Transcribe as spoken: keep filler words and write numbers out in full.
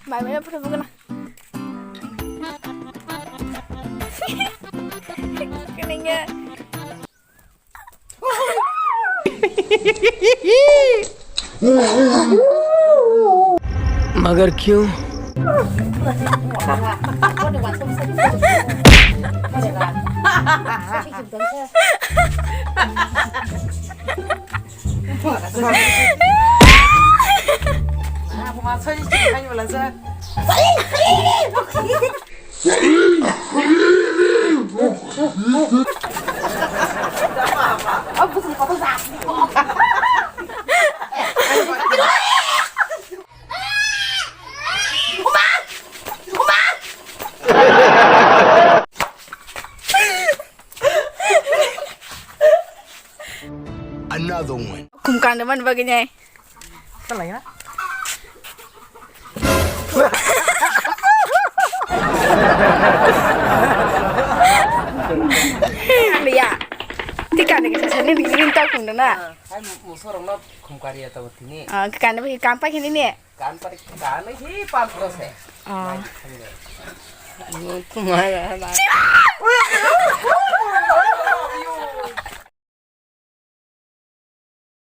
Bai bai phuru bukuna. Kene ya. मगर क्यों? Another one. Kum kande man bagwi nai. Salai na. Ya. Tika nika sasani nika rinta kunda na. Hai musorong no khumkari ya tabo tini. Ah, kande bagwi kampai khini ne. Kan pari kan hi pam pro se. Ah. Nai, khamle. Kumara.